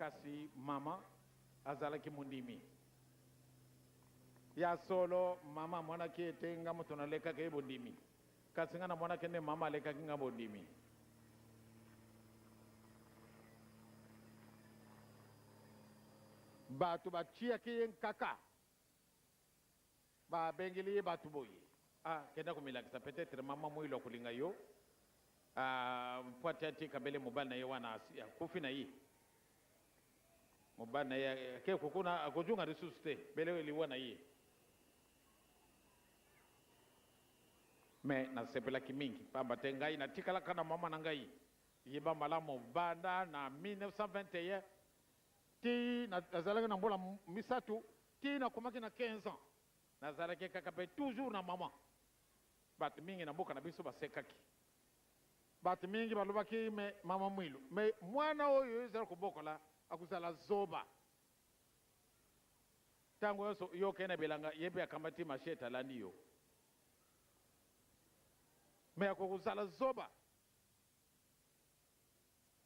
Kasi mama azalaki mondimi. Ya solo, mama amonaki ete nga moto nalekaki ye bondimi. Kasi nga namonaki nde mama alekaki nga bondimi. Bato batiaki ye nkaka. Ba bengeli ye batu boye. Ah kenda komilakisa peut etre maman muilu akolinga yo ah po ati atika bele mobali na ye wana asi akufi na ye mobali na ye ake kokuna akozonga lisusu te bele liwa na ye mais nasepelaki mingi pamba te ngai natikalaka na mama na ngai yeba malamu banda na 1921 Ti nazalaki na mbula misatu ti nakomaki na 15 ans nazalaki kaka pe toujours na maman. Batu mingi na mboka na biso basekaki. Batu mingi balobaki mais mama Mwilu mais muana oyo yo ozali kobokola akozala zoba. Tango yonso yo okei na bilanga ye pe akamati machette alandi yo. Mais akokozala zoba.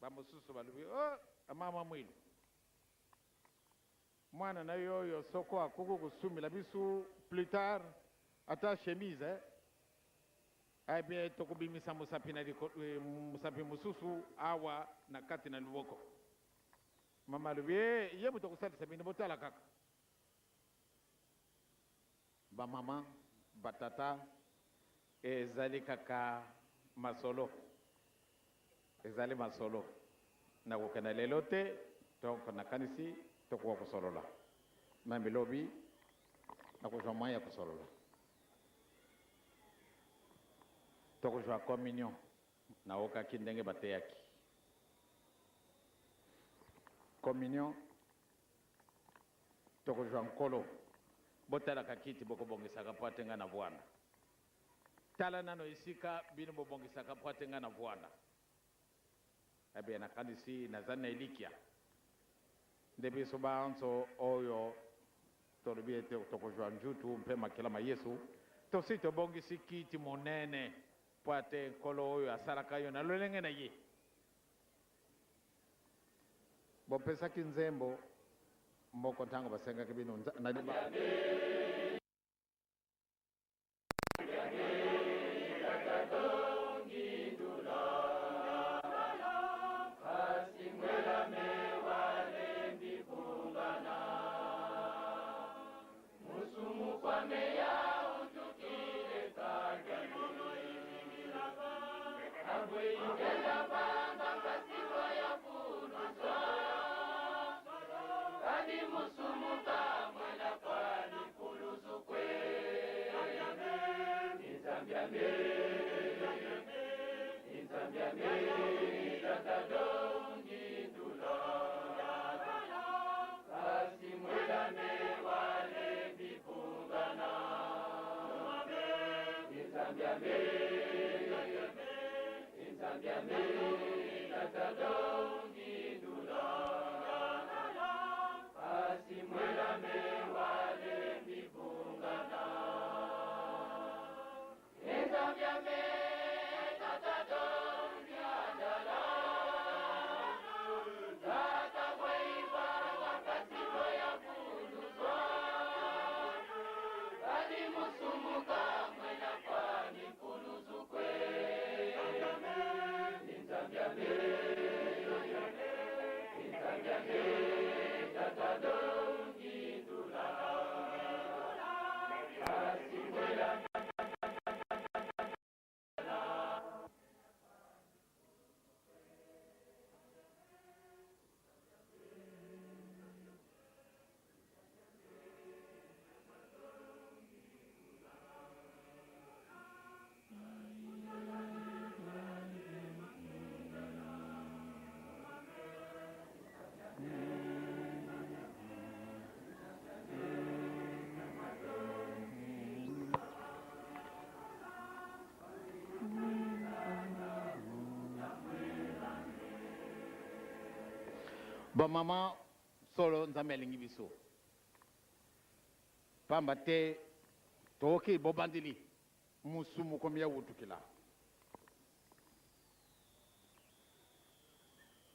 Ba mosusu balobi, Oh, mama Mwilu, mwana na yo oyo soko akoki kosumbela biso plus tard ata chemise, eh? Eh bien, tokobimisa mosapi na liko, eh, mosapi mosusu awa na kati na loboko. Mama alobi, eh, ye moto akosalisa bino, botala kaka. Ba mama, ba tata, ezali kaka masolo. Ezali masolo. Nakokenda lelo te, donc nakanisi tokoka kosolola. Meme lobi, nakozwa moyen ya kosolola. Tokozwa communion. Naokaki ndenge bateyaki. Communion. Tokozwa Nkolo. Botalaka kiti bokobongisaka mpo ate ngai navuanda. Tala nano esika bino bobongisaka mpo ate ngai navuanda. Eh bien, nakanisi nazali na elikia nde biso banso oyo tolobi ete tokozwa njutu mpe makila ma Yesu, tosi tobongisi kiti monene mpo ate Nkolo oyo asalaka yo na lolenge na ye. Bopesaki nzembo moko ntango basengaki bino na libala. Ba maman solo Nzambe alingi biso pamba te tokoki bobandeli musumu komi ya wutukila.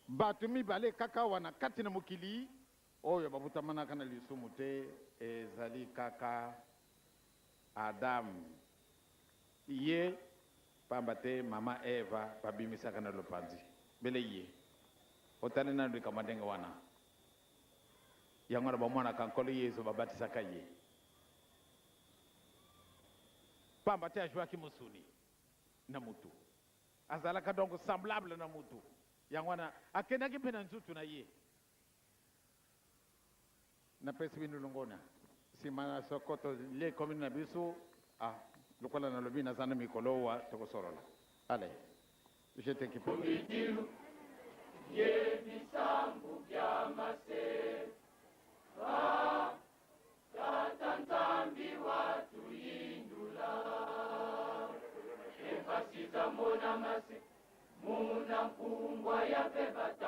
Bato mibale kaka awa na kati na mokili oyo babutamanaka na lisumu te, ezali kaka Adam ye, pamba te mama Eva babimisaka na lopanzi bele ye. Otali nanu likambo ya ndenge wana? Yango wana bamonaka Nkolo Yezu babatisaka ye, pamba te ajuaki mosuni na mutu. Azalaka donc semblable na mutu. Yango wana akendaki mpe na nzutu na ye. Napesi bino longonya. Sima na soko tolie commune na biso, ah, lokola nalobi naza na mikolo owa tokosolola. Allez, je t'equipe. Bidilu bye bisambu bia mase ba Tata Nzambi wa tuyindula Efasiza mona mase muna nkumbwa ya pe ba.